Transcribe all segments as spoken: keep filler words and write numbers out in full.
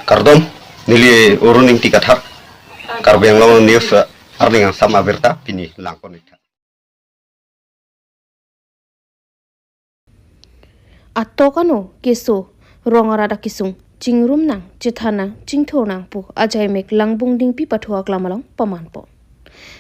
Kardom, neli Arun Ingti Kathar, Karbi Anglong News, eh, arni angsam abirta pini langpon-ik tha. Atok ano keso rong arat akesung chingrum nang, chethan nang, chingthur nang pu ajaimek Langbung Dingpi pathu aklam along pamanpon.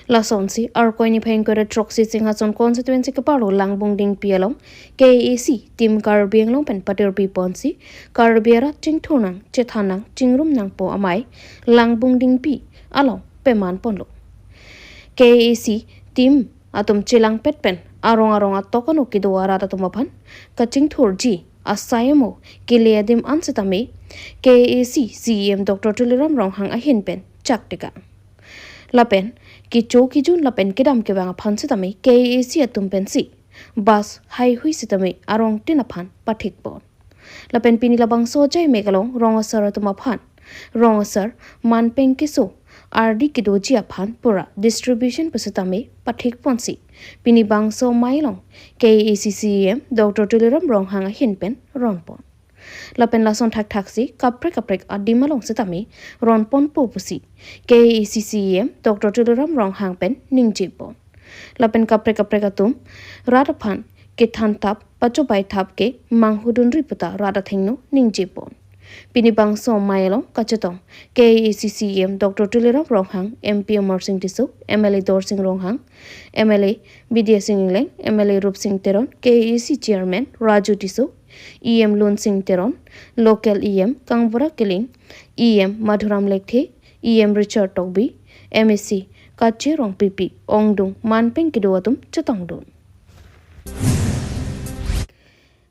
Lasonsi Arkoi niphai ingkoi ra throksi Singhason constituency keparlo Langbung Dingpi along K A A C team Karbi Anglong pen patirpiponsi Karbi arat chingthur nang, chethan nang, chingrum nangpo amei Langbung Dingpi along pemanponlo. K A A C team atum chelangpet pen arong arong atok ano kedo arat atum aphan kachingthurji asai amo kele adim an setame K A A C C E M Doctor Tuliram Ronghang ahin pen chak teka. Lapen kecho kejun lapen kedam kevang aphan setame K A A C atum pensi bus haihui setame arong tin aphan pathikpon. Lapen pini labangso ajaimek along rong asar atum aphan, rong asar manpeng keso ardi kedoji aphan pura distribution pu setame pathikponsi pini bangso amei along K A A C C E M Doctor Tuliram Ronghang ahin pen ronpon. Lapen lason thakthaksi kaprek kaprek adim along setame ronponpo pusi K A A C C E M Doctor Tuliram Ronghang pen ningjepon. Lapen kaprek kaprek atum rat aphan kethan thap, pachobai thap ke manghudunri puta rat athengno ningjepon. Pini bangso amei along kachetong K A A C C E M Doctor Tuliram Ronghang, M P Amarsing Tisso, M L A Dorsing Ronghang, M L A Bidya Sing Engleng, M L A Rupsing Teron, K A A C Chairman Raju Tisso, E M Lunsing Teron, local E M Kangbura Killing, E M Madhuram Lekthe, E M Richard Tokbi, M A C Kache Rongpipi, ongdung manpeng kedo atum chetongdun.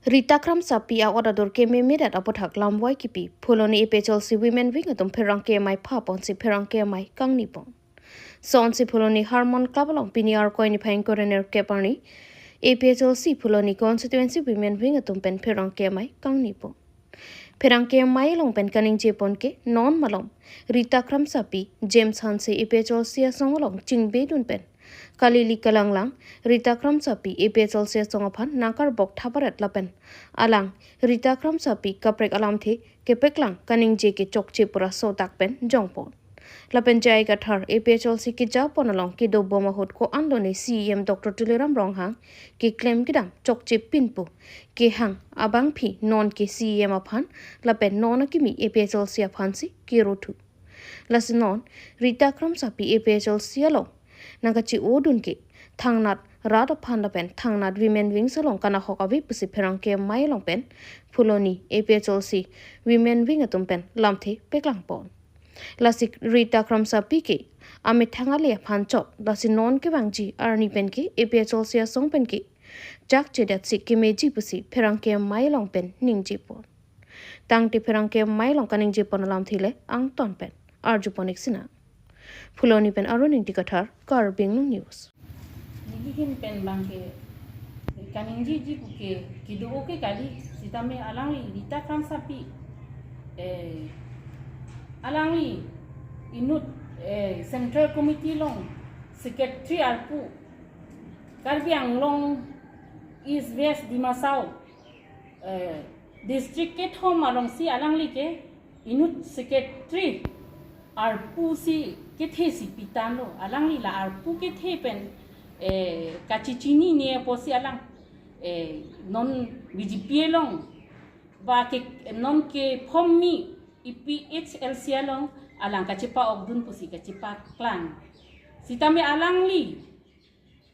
Rita Kramsapi a-ot adur kememedet aputhak lamvoi kipi Phuloni A P H L C Women Wing atum pherangke amei phaponsi pherangke amei kangnipon. Sonsi Phuloni Harmon Club along pini Arkoi niphai ingkoi ra nerkep arni A P H L C Phuloni Constituency Women Wing atum pen pherangke amei kangnipon. Pherangke amei along pen kaningjepon ke non malom Rita Kramsapi, James Hanse A P H L C asong along chingbedun pen kalili kalanglang Rita Kramsapi A P H L C asong aphan nangkarbok thaparet lapen alang Rita Kramsapi kaprek alamthe kepeklang kaningje ke chokche pura sodak pen jongpon. Lapen J I Kathar A P H L C kejapon along kedobom ahut ko-an lone C E M Doctor Tuliram Ronghang keklem kedam chokche pinpo kehang abangpi non ke C E M aphan lapen non akimi A P H L C aphansi kerothu. Lasi non Rita Kramsapi A P H L C along nangkachi-odun ke thangnat rat aphan lapen thangnat Women Wings along kanahok ave pusi pherangke amei along pen Phuloni A P H L C Women Wing atum pen lamthe peklangpon. Lasi Rita Kramsapi ke amethang ale aphan chot, lasi non kevangji arni pen ke A P H L C asong pen ke chakchedetsi kemeji pusi pherangke amei along pen ningjepon. Tangte pherangke amei along kaningjepon alamthe le angton pen arjupon-ik sinang. Phuloni pen Arun Ingti Kathar, Karbi Anglong News. Neli ahin pen abang ke kaningjiji puke kedo-o ke kali, sitame alangli Rita Kramsapi, eh, alangli inut, eh, Central Committee along Secretary arpu, Karbi Anglong East West Dima Hasao, eh, district kethom alongsi alangli ke inut secretary arpu si kethe si pitanglo. Alangli la arpu kethe pen, eh, kachichinine apotsi alang, eh, non B J P along ba ke non ke form mi A P H L C along alang kachepa-okdun pusi kachepaklang. Sitame alangli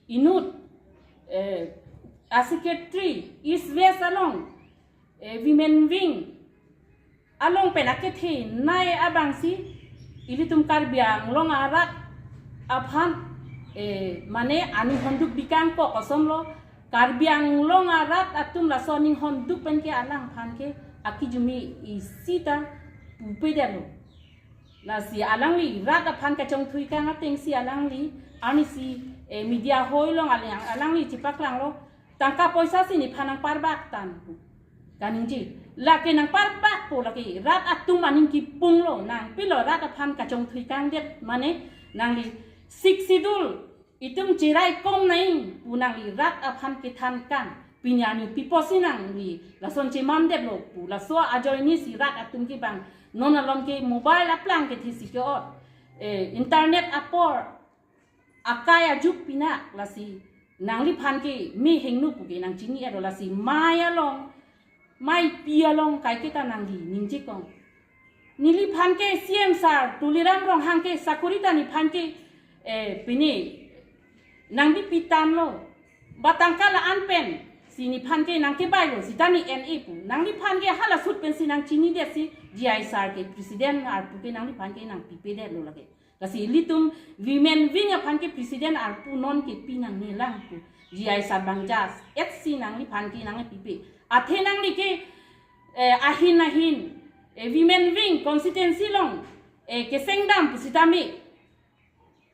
inut, eh, a secretary East West along, eh, Women Wing along pen akethenei abangsi ilitum Karbi Anglong arat aphan, eh, mane aning honduk bikangkok kosonlo, Karbi Anglong arat atum laso aning honduk pen ke alangphan ke akijumi isi ta pupedetlo. Lasi alangli rat aphan kachongthuikang atengsi alangli, arnisi, eh, media hoi along alang, alangli chepaklanglo, tangka poisa si nephan nangparbak tang pu kaningje. Lake nangparbakpo, lake rat atum aning kipunglo, nangpilo rat aphan kachongthuikangdet, mane nangli Sixth Schedule itum cheraikom nai pu nangli rat aphan kethankang. Pini arni pi apotsi nangli lason chemandetlo pu laso ajoinesi rat atum ke bang Non along ke mobile aplang ke thisi ke-ot. Eh, internet apor akai ajuk pinak lasi nangliphan ke me hingno pu ke nangchini-et lo, lasi mei along, meipi along kaiketa nangli ningje kong. Neliphan ke C M sir Tuliram Ronghang ke sakori ta nephan ke, eh, pini nangbipi tanglo. Ba tangka la-an pensi nephan ke nangkebai lo, seta ne en-e pu. Nangliphan ke hala ahut pensi nangchinidet si G I sir ke president arpu ke nangliphan ke nangpipedet lo lake. Lasi ilitum women wing aphan ke president arpu non ke pi nangnelang pu G I sir bang jas et si nangliphan ke nangpipe. Athe nangli ke, eh, ahin ahin, eh, women wing constituency along, eh, keseng dam pu sitame,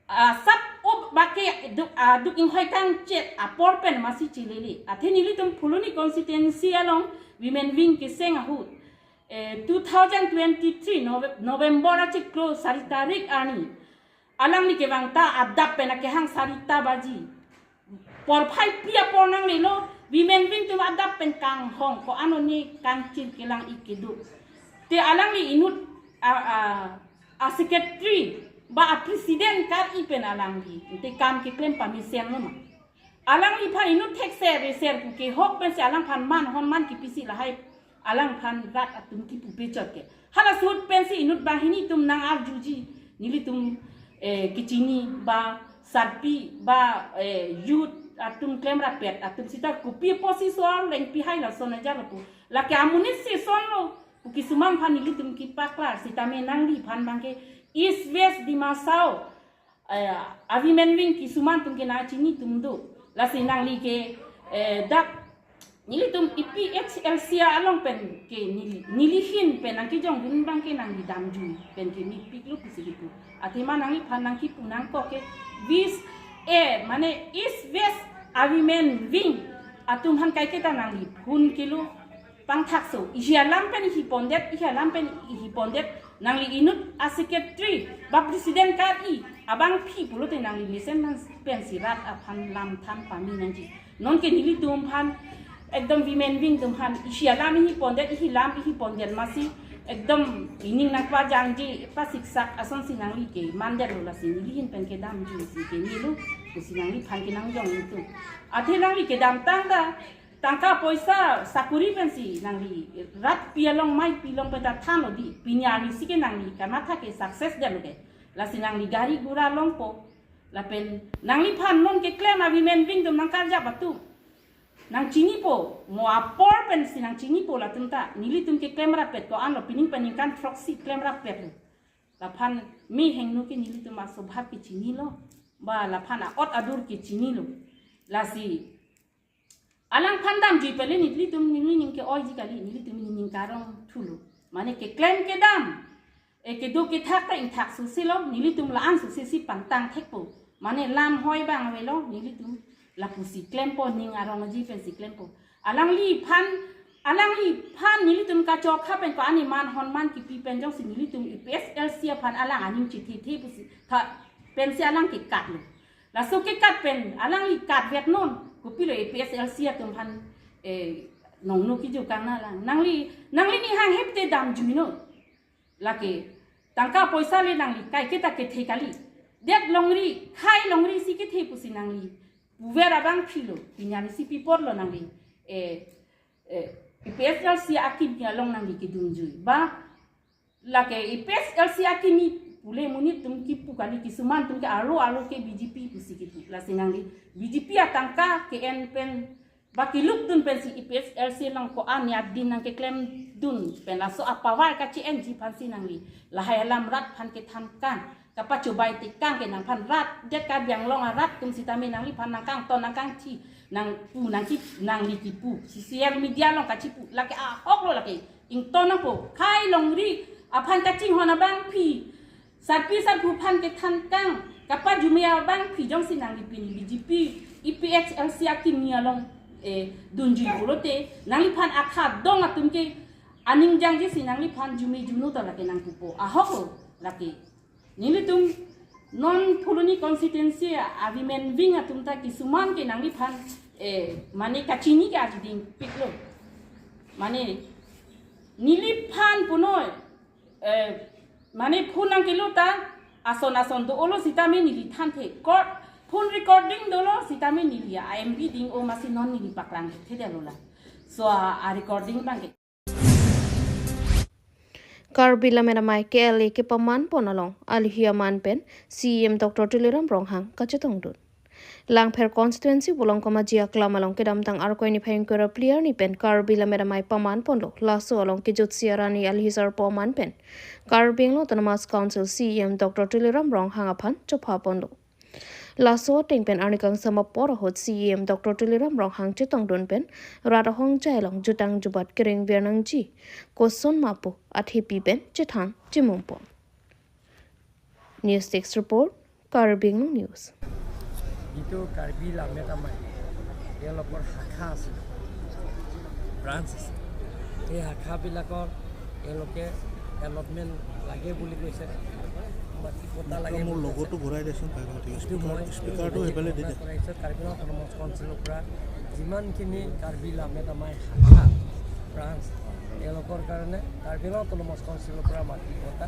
ah, sap up bake duk, ah, duk inghoi kangchet apor pen masi chilili. Athe nelitum Phuloni constituency along women wing keseng ahut, eh, two thousand twenty-three Nove-, November achiklo sari tarik arni alangli kevang ta adap pen akehang sari ta baji porphai pi apor nanglelo, women wing atum adap pen kanghong ko-an one kangchir kelang-ik kedo. Te alangli inut a, a, a secretary ba a president kar-i pen alangli te kam keklem pamesen lo ma. Alangliphan inut thekser reser pu kehok pensi alangphan man hon man kipisi lahai alangphan rat atum kipupe chot ke. Hala ahut pensi inut banghini atum nang-arjuji, nelitum, eh, kechini ba sarpi ba, eh, youth atum klemrap-et atum seta kopi apotsi so-ar lengpi hai lason ajar lo pu. Lake amonit si son lo pu kisuman aphan nelitum kepaklar sitame nangliphan abang ke East West Dima Hasao, eh, a women wing kisuman atum ke nangchini atum do. Lasi nangli ke, eh, dak nelitum A P H L C along pen ke neli, neli ahin pen nangkejongdun abang ke nangli damjui pen ke mepik lo pusi kipu. Athema nangliphan nangkipu nangkok ke West, eh, mane East West a women wing atum aphan kaiketa nangli phone kelo pangthakso. Isi alam pen isi pondet, isi alam pen isi pondet, nangli inut a secretary ba president kar-i abangpi pulote nangli mesen nang pensi rat aphan lam than pame nangji. Non ke nelitum aphan ekdom women wing atum aphan isi alam isi pondet, isi lam isi pondet masi ekdom ining nangpajangji pasiksak asonsi nangli ke mandet lo, lasi neli ahin pen kedamjui si ke nelo pusi nangliphan ke nangjong itum. Athe nangli kedamtang ta tangka poisa sakori pensi nangli rat pi along meipi along pen ta thanlo di, pini arni si ke nangli kamatha ke success det lo ke. Lasi nangli gari gura longpo, lapen nangliphan non keklem a women wing atum nangkarjap atum nangchinipo, mo apor pensi nangchinipo latum ta. Nelitum keklemrap-et ko-an lo, pining pen ningkan throksi klemrap-et lo. Laphan me hingno ke nelitum aswabhav ke chinilo, ba laphan a-ot adur ke chinilo. Lasi alangphan damjui pele nelitum ning ning ke-oiji kali, nelitum ning ning karong thulo. Mane keklem kedam, eh, kedo kethak ta ingthak susi lo, nelitum la-an susi si pangtang thekpo. Mane lam hoi abang avelo, nelitum lapusi klempo, ning arongji pensi klempo. Alangliphan, alangliphan nelitum kachokha pen ko-an ne man hon man kipi pen jongsi nelitum A P H L C aphan alang aning chithethe pusi tha pensi alang kekat lo. Laso kekat pen alangli katvet non, kopilo A P H L C atum aphan, eh, nongno kiju kang na lang. Nangli, nangli ning hanghe te damjui non. Lake tangka poisa le nangli kaiketa kethe kali. Det longri, khai longri si kethe pusi nangli puver abangpi lo, pini arni si pi apor lo nangli, eh, eh, A P H L C akimi along nangli kedunjui. Ba lake A P H L C akimi pule monit atum kipu kali, kisuman atum ke arlo arlo ke B J P pusi kipu. Lasi nangli B J P atangka ke-en pen ba kelukdun pensi A P H L C along ko-an ne adin nangkeklemdun pen laso a-power kachi-enji aphansi nangli lahai alam rat aphan kethan kang, kapachobai tekang ke nangphan rat det Karbi Anglong arat atum sitame nangliphan nangkangton nangkangthi nangpu nangki nangli kipu social media along kachipu lake ahok lo lake. Ington nangpo, khai longri aphan kachinghon abangpi, sarpi sarpo aphan kethan kang, kapajume abangpi jongsi nangli pini B J P, A P H L C akimi along, eh, dunjui pulote, nangliphan akhadong atum ke aning jangji si nangliphan jume juno ta lake nangpupo. Ahok lo lake. Nelitum non Phuloni constituency a women wing atum ta kisuman ke nangliphan, eh, mane kachini ke ajiding piklo. Mane neliphan punoi Eh, mane phone nangkelo ta, ason ason do-olo sitame neli thanthe. Court, phone recording dolo sitame neli a-M P ding-o masi non neli paklang thedetlo la. So a, a recording abangke. Karbi Lammet Amei K L A kepaman pon along, alohi aman pen, C E M Doctor Tuliram Ronghang kachetongdun. Langpher constituency Bolongkom Aji aklam along kedamtang Arkoi niphai ingkoi ra phli arni pen Karbi Lammet Amei paman ponlo. Laso along kejutsi arni alohi sarpo aman pen Karbi Anglong Autonomous Council C E M Doctor Tuliram Ronghang aphan chopha ponlo. Laso ateng pen arni kangsam apor ahut C E M Doctor Tuliram Ronghang chetongdun pen rat ahongjai along jutang jubat kereng ver nangji koson ma pu athepi pen chethan chimum pon. News Desk Report, Karbi Anglong News. যিটো কাৰ্বি লামেত আমাৰ তেওঁলোকৰ শাখা আছে, ব্ৰাঞ্চ আছে, সেই শাখাবিলাকৰ তেওঁলোকে এলটমেণ্ট লাগে বুলি কৈছে, মাটি পট্টা লাগে মোৰ বুলি কৈছে। লগতো ঘূৰাই দেচোন, ভাই, ঠিক আছে। এইটো মই স্পীকাৰটো সেইফালে দি দে। ঘোষণা কৰিছোঁ, কাৰ্বি আংলং অট'নমাছ কাউন্সিলৰ পৰা যিমানখিনি কাৰ্বি লামেত আমাৰ শাখা, ব্ৰাঞ্চ, তেওঁলোকৰ কাৰণে কাৰ্বি আংলং অট'নমাছ কাউন্সিলৰ পৰা মাটি পট্টা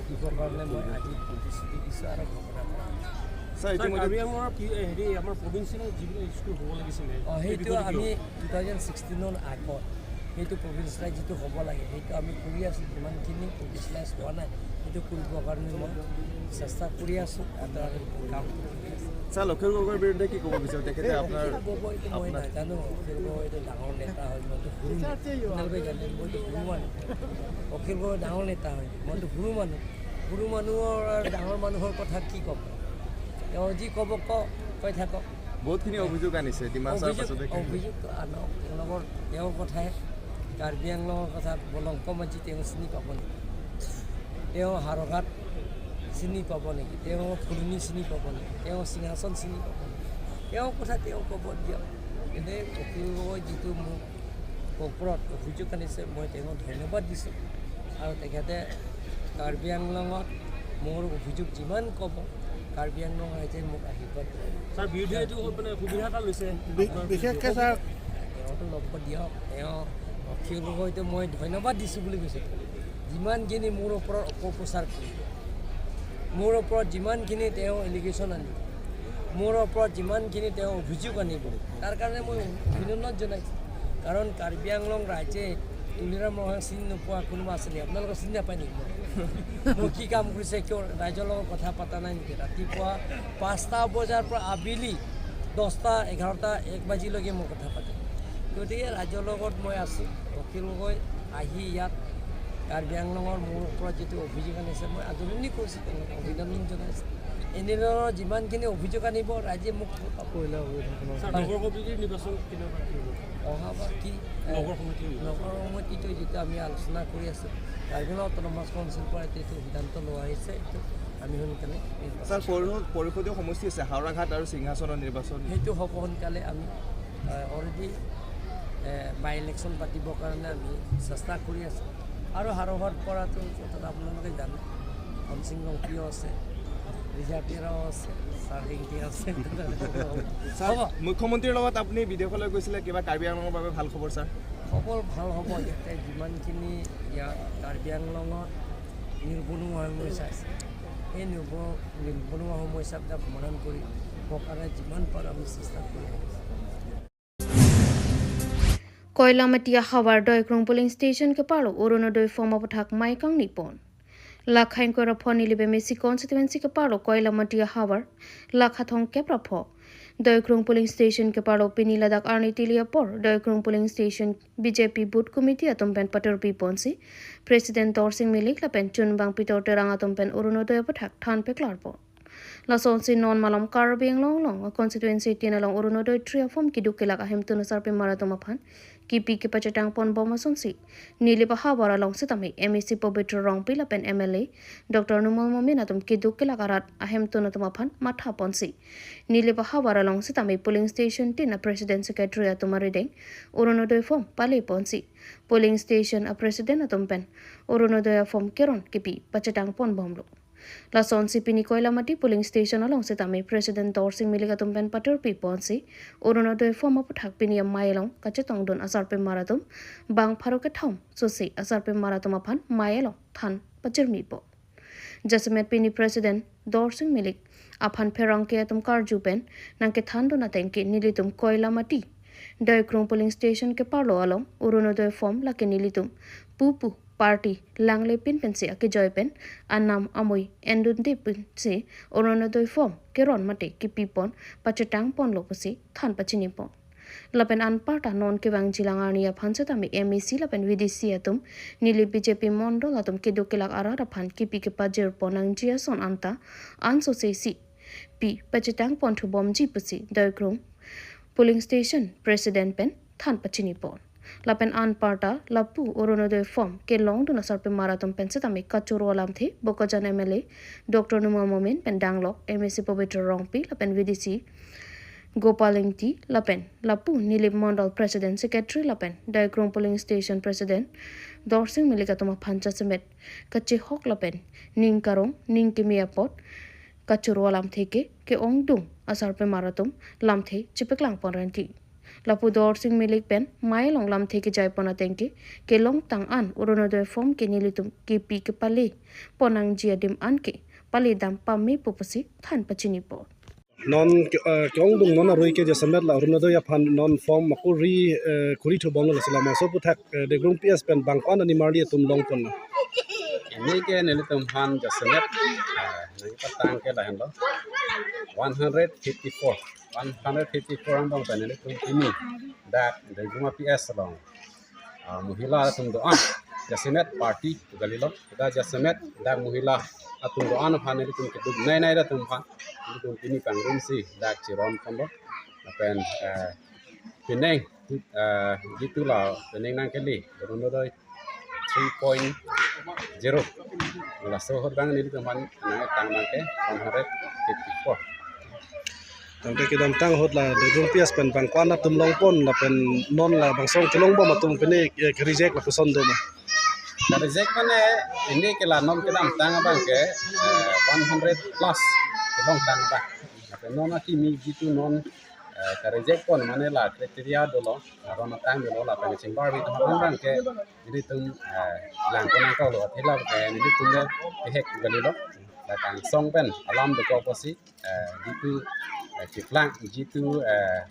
দিবৰ কাৰণে মই আজি প্ৰতিশ্ৰুতি দিছোঁ আৰু ঘোষণা কৰা হৈছে। ছাৰ, ছাৰ, ইতিমধ্যে কাৰ্বি আংলঙৰ কি হেৰি আমাৰ প্ৰভিন্সিয়েল যিবিলাক স্কুল হ'ব লাগিছিলে, অ, সেই সেইটো বিষয়টো কি আমি হ'ল? টু থাউজেণ্ড ছিক্সটিনৰ আগত সেইটো প্ৰভিন্সিয়েলাইজ যিটো হ'ব লাগে, সেইটো আমি কৰি আছোঁ। যিমানখিনি প্ৰভিন্সিয়েলাইজ হোৱা নাই, সেইটো কৰিবৰ কাৰণে মই চেষ্টা কৰি আছোঁ, এটা কাম কৰি আছোঁ। ছাৰ, অখিল গগৈৰ বিৰুদ্ধে কি ক'ব বিচাৰে? তেখেতে আপোনাৰ অখিল গগৈটো মই নাজানো, অখিল গগৈ এইটো ডাঙৰ নেতা হয়, মইতো সৰু নেতা। আপোনালোকে জানে, মইতো সৰু মানুহ। অখিল গগৈ ডাঙৰ নেতা হয়, মইতো সৰু মানুহ। সৰু মানুহৰ আৰু ডাঙৰ মানুহৰ কথা কি ক'ব? তেওঁ যি ক'ব ক, কৈ থাকক। বহুতখিনি অভিযোগ আনিছে ডিমা হাছাওৰ অভিযোগ পাছতে কি? অভিযোগ আনক, তেওঁলোকৰ তেওঁৰ কথাই। কাৰ্বি আংলঙৰ কথা, বলংকম আজি তেওঁ চিনি পাব নেকি? তেওঁ হাৰঘাট চিনি পাব নেকি? তেওঁ ফুলনি চিনি পাব নেকি? তেওঁ সিংহাসন চিনি পাব নেকি? তেওঁৰ কথা তেওঁ ক'ব দিয়ক। এনে অখিল গগৈ যিটো মোক ওপৰত অভিযোগ আনিছে, মই তেওঁক ধন্যবাদ দিছোঁ। আৰু তেখেতে কাৰ্বি আংলঙত মোৰ অভিযোগ যিমান ক'ব, কাৰ্বি আংলং ৰাইজে মোক আশীৰ্বাদ দিব। ছাৰ, বিৰোধীয়ে এইটো মানে সুবিধা এটা লৈছে। বি- বিশেষকৈ ছাৰ তেওঁতো ল'ব দিয়ক, তেওঁ অখিল গগৈতো মই ধন্যবাদ দিছোঁ বুলি কৈছে। যিমানখিনি মোৰ ওপৰত অপপ্ৰচাৰ কৰিব, মোৰ ওপৰত যিমানখিনি তেওঁ এলিগেশ্যন আনিব, মোৰ ওপৰত যিমানখিনি তেওঁ অভিযোগ আনিব, তাৰ কাৰণে মই অভিনন্দন জনাইছোঁ। কাৰণ কাৰ্বি আংলং ৰাইজে তুলিৰাম ৰংহাং চিনি নোপোৱা কোনোবা আছে নেকি? আপোনালোকে চিনি নাপায় নেকি মোক? মই কি কাম কৰিছে, কিয় ৰাইজৰ লগত কথা পতা নাই নেকি? ৰাতিপুৱা পাঁচটা বজাৰ পৰা আবেলি দহটা, এঘাৰটা, এক বাজিলৈকে মই কথা পাতিম। গতিকে ৰাইজৰ লগত মই আছোঁ। অখিল গগৈ আহি ইয়াত কাৰ্বি আংলঙৰ মোৰ ওপৰত যিটো অভিযোগ আনিছে, মই আদৰণি কৰিছোঁ, তেওঁলোকক অভিনন্দন জনাইছোঁ। এনেধৰণৰ যিমানখিনি অভিযোগ আনিব, ৰাইজে মোক ছাৰ, নগৰ সমিতিৰ নিৰ্বাচন কেনেকুৱা কি হ'ব? অহাবাৰ কি নগৰ সমিতিৰ নিৰ্বাচন। নগৰ সমিতিটো যিটো আমি আলোচনা কৰি আছোঁ, কাৰ্বি আংলং অট'নমাছ কাউন্সিলৰ পৰা এইটো সিদ্ধান্ত লোৱা হৈছে, এইটো আমি সোনকালে নিৰ্বাচন ছাৰ, পৰিষদ- পৰিষদীয় সমষ্টি আছে হাওৰাঘাট আৰু সিংহাসনৰ নিৰ্বাচন। সেইটো হ'ব সোনকালে। আমি অলৰেডি বাই ইলেকশ্যন পাতিবৰ কাৰণে আমি চেষ্টা কৰি আছোঁ। আৰু হাওৰাঘাট পৰাটো কথাটো আপোনালোকে জানে, ধনসিং ৰংপিও আছে, ৰিজা তেৰাও আছে, ছাৰ ৰিংকি আছে। ছাৰ, হ'ব। মুখ্যমন্ত্ৰীৰ লগত আপুনি বিদেশলৈ গৈছিলে, কিবা কাৰ্বি আংলঙৰ বাবে ভাল খবৰ ছাৰ? খবৰ ভাল হ'ব। ইয়াতে যিমানখিনি ইয়াত কাৰ্বি আংলঙত নিবনুৱা সমস্যা আছে, সেই নিব- নিবনুৱা সমস্যাবিলাক সমাধান কৰিবৰ কাৰণে যিমান পাৰোঁ আমি চেষ্টা কৰি আহিছোঁ। Koilamati ahavar Doikrung polling station keparlo Orunodoi form aputhak mai kangni pon. Lakha ingkoi ra pho Nilip M A C constituency keparlo Koilamati ahavar lakha thomkep ra pho Doikrung polling station keparlo pini ladak arni tili apor Doikrung polling station B J P booth committee atum pen paturpi ponsi President Dorsing Milik lapen chunbang Pitor Terang atum pen Orunodoi aputhak than peklar pon. Lasonsi non malom Karbi Anglong along a constituency tin along Orunodoi three a form keduk kelak ahemtun asarpimar atum aphan kipi kepachetang pon bom asonsi Nilip ahavar along sitame M A C Pabitra Rongpi lapen M L A Doctor Numal Momin atum keduk kelak arat ahemtun atum aphan matha ponsi Nilip ahavar along sitame polling station tin a president secretary atum arideng Orunodoi form pale ponsi polling station a president atum pen Orunodoi a form keron kipi pachetang pon bomlo. Lasonsi pini Koilamati polling station along setame President Dorsing Milik atum pen patirpi ponsi Orunodoi form aputhak pini amei along kachetongdun asarpimar atum bang pharo kethom sosi asarpimar atum aphan mei along than pachirmi po. Jasemet pini President Dorsing Milik aphan pherangke atum karju pen nangkethandun ateng ke nelitum Koilamati Doikrung polling station keparlo along Orunodoi form lake nelitum pupu party langle pin pensi akejoi pen anam amoi endunde pensi Orunodoi form keron mate kepi pon pachetang ponlo pusi than pachini pon. Lapen anparta non kevangji lang arni aphan setame M A C lapen V D C atum neli B J P mondol atum keduk kelak arat aphan kipi kepajir pon nangji ason anta ansose si pi pachetang pon thubomji pusi Doikrung polling station president pen than pachini pon. Lapen anparta lapu Orunodoi form kelongdun asarpimar atum pen setame kachoro alamthe Bokajan M L A Doctor Numal Momin pen danglok M A C Pabitra Rongpi lapen V D C Gopal Ingti lapen lapu Nilip Mondol President Secretary lapen Doikrung polling station President Dorsing Milik atum aphan jasemet kachehok lapen ning karong ning keme apot kachoro alamthe ke ke-ongdung asarpimar atum lamthe chepeklang pon renti. Lapu Dorsing Milik pen mei along lamthe kejai pon ateng ke kelongtang an Orunodoi form ke nelitum kipi kepale pon nangji adim an ke pale dam pame po pusi than pachini pon. Non ke, eh, ke-ongdung non arui ke jasemet la Orunodoi aphan non form ako ri, eh, kuri thubomlo, lasi labangso aputhak, eh, Doikrung P S pen bang ko-an animarli atum long pon na. Pini ke nelitum aphan jasemet, eh, nangpatang ke lahenlo. One hundred fifty-four. One hundred fifty-four angbong pen nelitum pini dak Doikrung P S along ah, mohila atum do-an, jasemet party pu kalilo, dak jasemet dak mohila atum do-an aphan nelitum keduk nai nai atum aphan nelitum pini pangrumsi dak chiron ponlo. Lapen, eh, penang, eh, jitu la penang nangkele Orunodoi three point zero. Laso ahut bang nelitum aphan nangtang abang ke one hundred fifty-four. Tangte kedamtang ahut la Doikrung P S pen bang ko-an atum long pon lapen non labangso kelongbom atum pine, eh, ke-reject lapuson do ma? Ke-reject mane pini ke la non kedamtang abang ke, eh, one hundred plus kelongtang abang. Lapen non akimi jitu non, eh, ke-reject pon mane la criteria dolo, aron atang dolo lapen chingbar bi teman abang ke nelitum, eh, lang pon nangkoklo, athe la ke nelitum le kehek kalilo. La kangsong pen alam dokok pusi, eh, jitu, eh, chiklang, jitu, eh,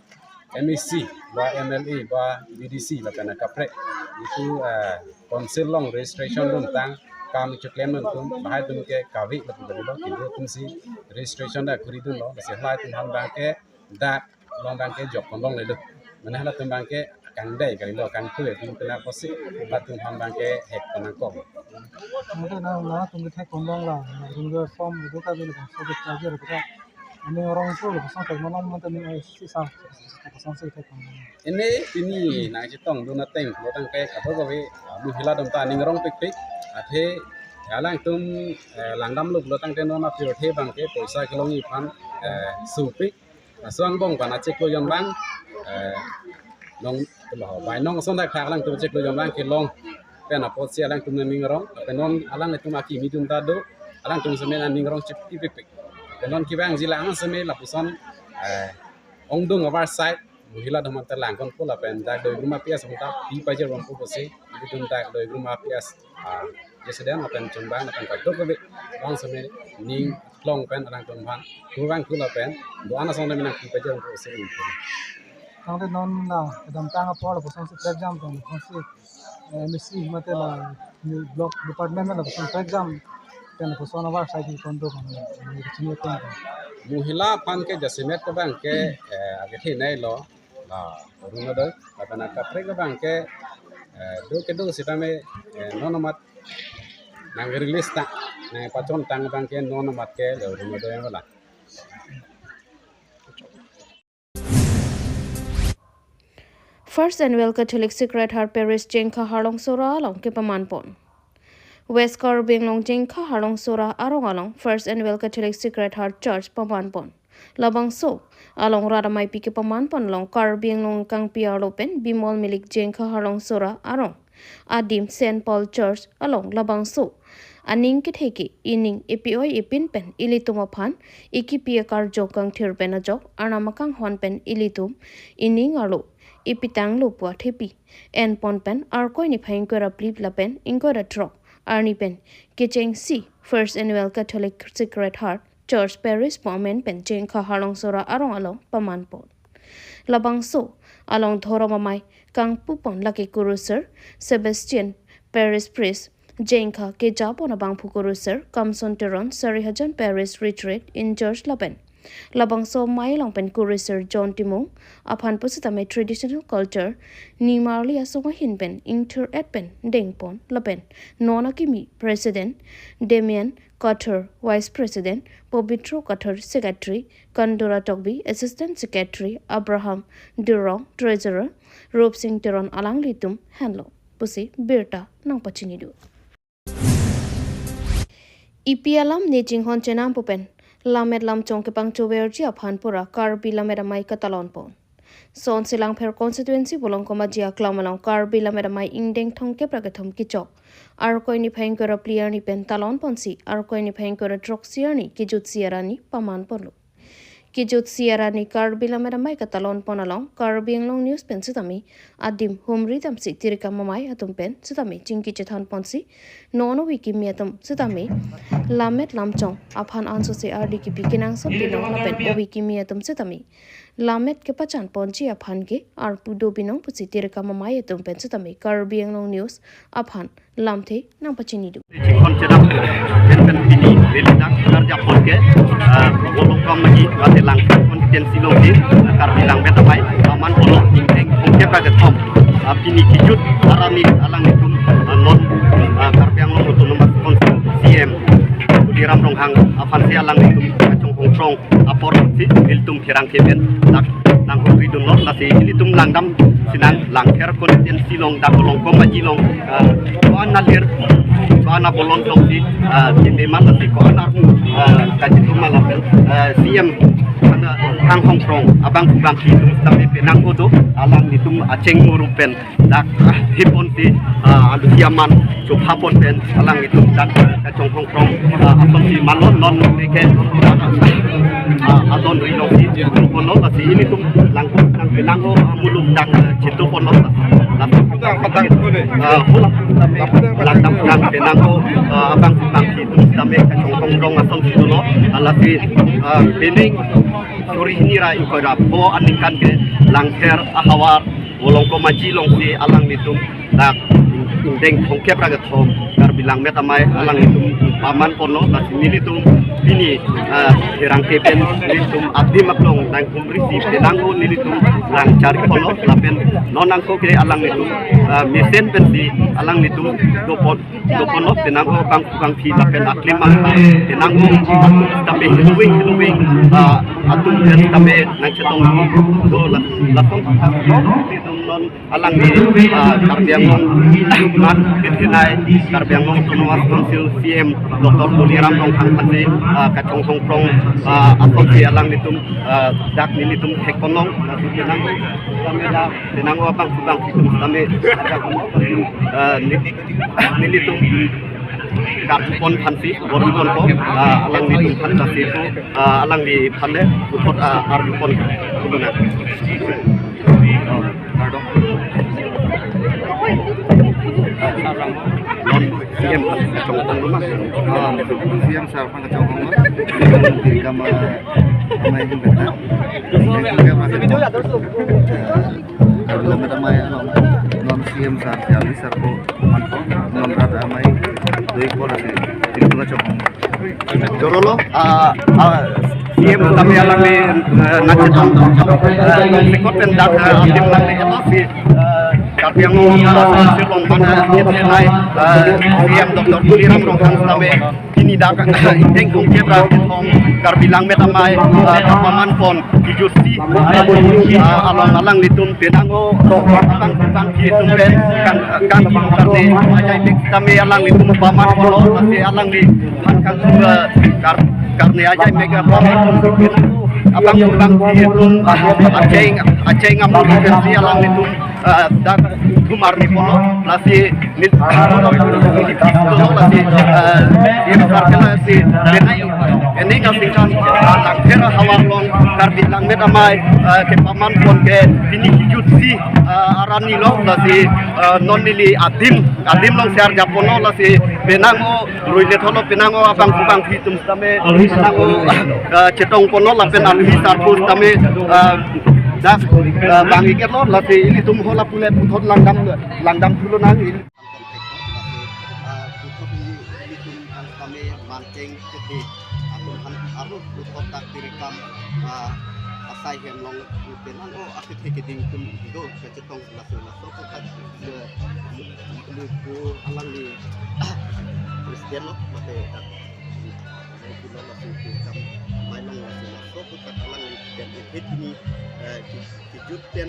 M A C, ba M L A, ba V D C, lapen kaprek, jitu, eh, council along registration dun tang, kam chiklem dun atum, lahai atum ke kave lapu kalilo, kedo atumsi registration dak kuri dunlo, lasi lahai atum aphan abang ke dak long abang ke jok pon longle do. Mane halatum abang ke kangdai kalilo, kangtui atum kena pusi, latum aphan abang ke hek pon nangkok. Mane na, nangtum ke thek pon long la, nangtum ke form itu ka bilik so ke kaje re ka. Ani orang tu lo sang thek non mate ni ai si sa, sang si thek pon long. Pini, pini nangchetongdun ateng lo tangte kadokave, ah, mohila atum ta ning rong pikpik, athe alangtum, eh, langdam lo tangte non apirthe abang ke poisa kelongji aphan, eh, supik. Laso angbong aphan achiklo jon abang, eh, nong, lo, bai nong ason dak thak alangtum chiklo jon abang kelong pen apotsi alangtum ning rong, pen non alanglitum akimi atum ta do, alangtum seme ning rong chip ipikpik. Pen non kevangji lang seme lapuson, eh, ongdung avar side, mohila atum ta lang kon po lapen dak Doikrung P S atum ta pi pajir rong po pusi, itum dak Doikrung P S, ah, president lapen chunbang lapen kadokave bang seme ning long pen alangtum aphan kurvangthu lapen do-an asong le menang pi pajir rong po pusi. Tangte non la kedamtang apor lapuson si trek jam tong lapuson si, eh, M A C mate la block department lapuson trek jam pen lapuson avar side kondo kan, eh, chini kondo. Mohila aphan ke jasemet ke abang ke, eh, agethe nai lo, la Orunodoi, lapen kaprek abang ke, eh, do kedo sitame, eh, non amat nang release ta, nangpachon tang abang ke non amat ke le Orunodoi wala. First Annual Catholic Sacred Heart Parish Jengkha Harlong Sora along kepaman pon. West Karbi Anglong Jengkha Harlong Sora arong along First Annual Catholic Sacred Heart Church paman pon. Labangso along rat ameipi kepaman pon along Karbi Anglong kangpi arlo pen Bimol Milik Jengkha Harlong Sora arong adim Saint Paul Church along labangso aning ketheke ining ipi-oi ipin pen ilitum aphan ikipi akarjong kangthir pen ajok Arnam akanghon pen ilitum ining arlo ipitanglo pu athepi enpon pen Arkoi niphai ingkoi ra phli lapen ingkoi ra throk arni pen kechengsi First Annual Catholic Sacred Heart Church Parish pu amen pen Jengkha Harlong Sora arong along pamanpon. Labangso along dhorom amei kangpupon lake Kurusar Sebastian, Parish Priest, Jengkha kejapon abangphu Kurusar Kamson Teron, Sarihajan Parish Retreat in-charge lapen labangso amei along pen Kurusar John Timung aphan pusitame traditional culture nimarli asong ahin pen ingthir-et pen dengpon lapen non akimi President Damian Kathar, Vice President Pobitro Kathar, Secretary Kandura Tokbi, Assistant Secretary Abraham Durong, Treasurer Rupsing Teron alanglitum henlo pusi birta nangpachinido. Ipi alam ne chinghon chenam pu pen lammet lamchong kepangchoverji aphan pura Karbi lammet amei katalonpon. Sonsi Langpher constituency Bolongkom Aji aklam along Karbi lammet amei ingdeng thomkep ra kethom kechok Arkoi niphai ingkoi ra phli arni pen talonponsi Arkoi niphai ingkoi ra throksi arni kejutsi arni pamanponlo. Kejutsi arni Karbi lammet amei katalonpon along Karbi Anglong News pen sitame adim humri damsi tirikam amei atum pen sitame chingki chethanponsi non ove kimi atum sitame lammet lamchong aphan ansose ardi kipi kenangsot binong lapen ove kimi atum sitame lammet kepachanponji aphan ke arpu do binong pusi tirikam amei atum pen sitame Karbi Anglong News aphan lamthe nangpachinido. Chinghon chenam pen pen pini neli dak karjapon ke, ah, Bolongkom Aji mate Langpher constituency along ke, ah, Karbi lammet amei pamanponlo ingdeng thomkep ra kethom. Ah, pini kejut arni alanglitum, ah, non, ah, Karbi Anglong Autonomous Council C M Tuliram Ronghang aphansi alanglitum kachonghongthrong aporsi nelitum pherangke pen dak nanghumridunlo, lasi nelitum langdamsi nang Langpher constituency along dak Bolongkom Aji along, ah, ko-an alir, ko-an abolon tongsi, ah, teme ma lasi ko-an armu, ah, kachitum ma lapen, ah, C M aphan kanghongthrong abangphu bangphi atum sitame penang odo alanglitum acheng muru pen dak, ah, hiponsi, ah, aluhi aman chophapon pen alanglitum dak, ah, kachonghongthrong, ah, asonsi malon non neke, ah, ah, adon ri alongsi choponlo, lasi ilitum langkung nang penang o, ah, muluk dak, ah, chetoponlo, lasi, lasi, ah, hola, langdam nang penang o, ah, abangphu bangphi atum sitame kachonghongthrong asonsi dolo, ah, lasi, ah, pining suri hini ra ingkoi ra pho aningkan ke Langpher ahavar Bolongkom Aji alongsi alanglitum dak ingdeng thomkep ra kethom Karbi lammet amei alanglitum pamanponlo, lasi nelitum pini, ah, pherangke pen nelitum adim aklong nanghumrisi penang o nelitum nangchariponlo lapen non angko ke alanglitum, ah, mesen pensi alanglitum dopon doponlo penang o bangphu bangphi lapen aklim ang penang o atum sitame hiluwing hiluwing, ah, atum pen sitame nangchetonglo, la, lason atum non alangli, ah, Karbi Anglong man kethenei Karbi Anglong Autonomous Council C M Doctor Tuliram Ronghang aphansi, ah, kachonghongthrong, ah, asonsi alanglitum, ah, dak nelitum thekponlong, ah, penang o, penang o abangphu bangphi atum sitame, ah, neli- nelitum karjupon aphansi, borjupon po, ah, alanglitum aphan lasi pu, ah, alangliphan le, puthot, ah, arjupon pu na. Non C M aphan kachonghongthrong ma. Ah, C M sir aphan kachonghong ma. Kama, kama ini betul. Ini juga masih. Karbi lammet amei along non C M sir, Charlie sir ko manpo, non rat amei dui ko lasi, ilitum kachonghong. Jorolo, ah, ah, C M kami alangli, eh, nangchetong, eh, sekot pen dak, eh, adim alangli, eh, si, eh, Karbi Anglong, eh, si long mana, eh, nai, eh, C M Doctor Tuliram Ronghang sitame, pini dak ingdeng thomkep ra kethom Karbi lammet amei, ah, kapamanpon kejutsi, ah, along alanglitum penang o abangphu bangphi atum pen kan kan karne ajai mek sitame alanglitum pamanponlo, lasi alangliphan kan, ah, kar karne ajai mek pamanpon penang o abangphu bangphi atum, ah, acheng acheng amuri pensi alanglitum, ah, dak thumar ni pono, lasi nelitum, ah, nelitum, lasi, ah, nelitum, lasi penang, penang asingkan, ah, Langpher ahavar along Karbi Langmet Amei, ah, kepaman pon ke pini kijutsi, ah, arni lo, lasi, ah, non neli adim, adim alongsi arjap ponlo, lasi penang o ruile tholo, penang o abang kubang hitum tame, penang o, ah, chetong ponlo lapen aluhi sarpo tame, ah, dak, ah, bang iketlo, lasi ilitum hala pule puthot langdam, langdam thulonang. Puthot ilitum tame manteng kete atum han arlo puthot dak tirikam, ah, asai hem along penang o akethe keding atum do kachetong laso laso puthot, eh, luku alangli president lo, mate dak, eh, kilo laso tirikam mai along laso laso puthot alangli pen ethe pini, eh, ki-, kijut pen,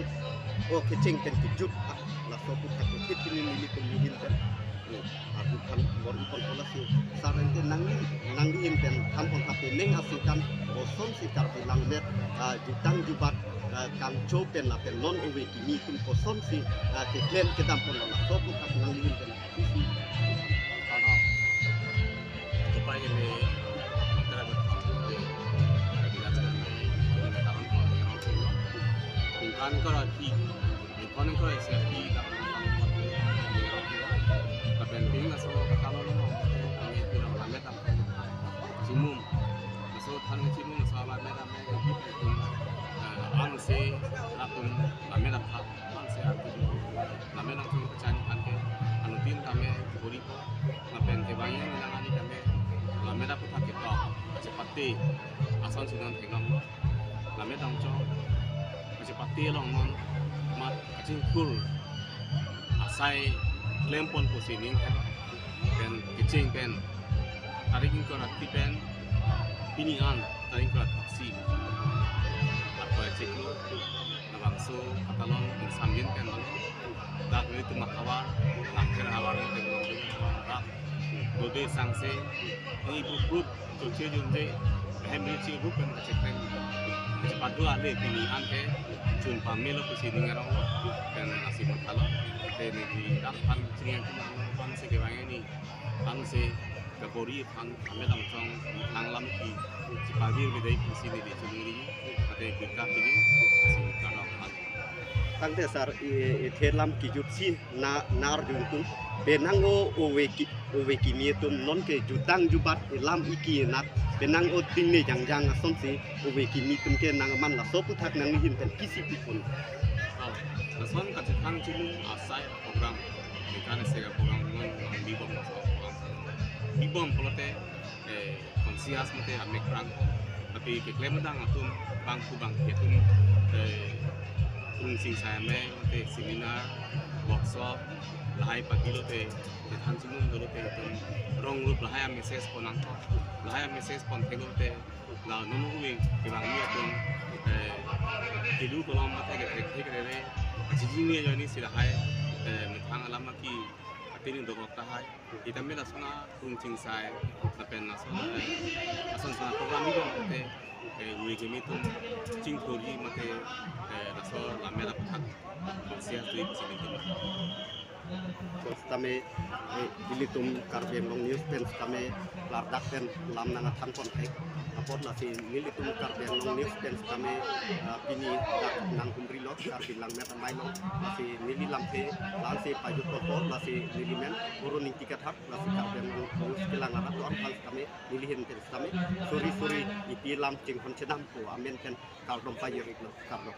o kecheng pen kijut, ah, laso puthot ethe pini nelitum nihin pen. Hmm. Arju than bor-i pon pon lasi. Sar ente nang, nangli ahin pen than pon tha penang asingkan kosonsi Karbi Langmet, ah, jutang jubat, ah, kangcho pen lapen non ove kimi atum kosonsi, ah, keklem kedam ponlo laso puthot nangli ahin pen. Ano, tupai ini, antara bertemu, eh, Karbi Langmet, eh, kawan-kawan, tingkan kerati. Ningkan ingkoi isi ati dak nang nang lapen ping aso katalon lo. Kami pinang Langmet Chimum. Aso than Chimum aso Langmet Amei, eh, ansi atum Langmet aphan, ansi atum Langmet nang chimum kachan than ke anuttin tame bori ko. Lapen kevang yang nang ani tame Langmet aputhak ketok kachepate ason si non theklonglo. Langmet angchong kachepate along non mat kachingthur asai klem pon pusi ning thek pen kecheng pen tarik ingkoi ra kre pen pini an tarik ingkoi ra throksi, athoi chiklo labangso katalon ingsam yin pen bang dak nelitum ahavar, Langpher ahavar, nelitum ahavar dak dode sangse, ini group group, churche junje, hem ri chi group pen kacheklem, kachepadu ale pini an ke chun pamelo pusi ning arong lo, pen asi mathalo, te neli dak aphan chini yang chuma aphan si kevang ini, aphan si kabor-i aphan, Langmet angchong, thanglam ki, chipavir bidai pusi neli chunuri, ate birta pini, asi karno aphan. Tangte sar, i, i, the lam kijutsi na, nar jun tum. Penang o ove ki, ove kimi atum non ke jutang jubat lam iki nat. Penang o tingne jangjang asonsi ove kimi atum ke nangman laso aputhak nangli ahin pen pisi pi pon. Oh, lason kachethang Chimum asai program. Ningkan isi program non, non bibom laso program. Bibom pulote, eh, conscious mate amek rang. Tapi keklem dang atum bangphu bangphi atum, eh, Krung Chingsai Amei mate seminar, workshop, lahai pagi lote, chethan Chimum do lote atum rong rup lahai a-message pon nangkok, lahai a-message pon thek lote, la non ove kevang ni atum, eh, kelu kolom mate kethek thek rere, kachijing ni ajoine si lahai, eh, methang alam aki atini dokok tahai. Itame lason a Krung Chingsai, lapen lason, eh, ason son program ni bang te, eh, ove kimi atum chingthurji mate, eh, laso Langmet aputhak, siya tui chini tim. Tame, eh, ilitum Karbi Anglong News pen tame klardak pen lam nang athan pon thek. Apot lasi nelitum Karbi Anglong News pen tame, ah, pini dak nang humri lo Karbi Langmet Amei lo, lasi neli lamthe, lamthe pajut pon pon, lasi neli men Oro Ningti Kathar, lasi Karbi Anglong News kelang arat lo aphan tame, neli ahin pen tame, suri suri, ipi lam chinghon chenam ko amen pen kardom pajir lo, kardom.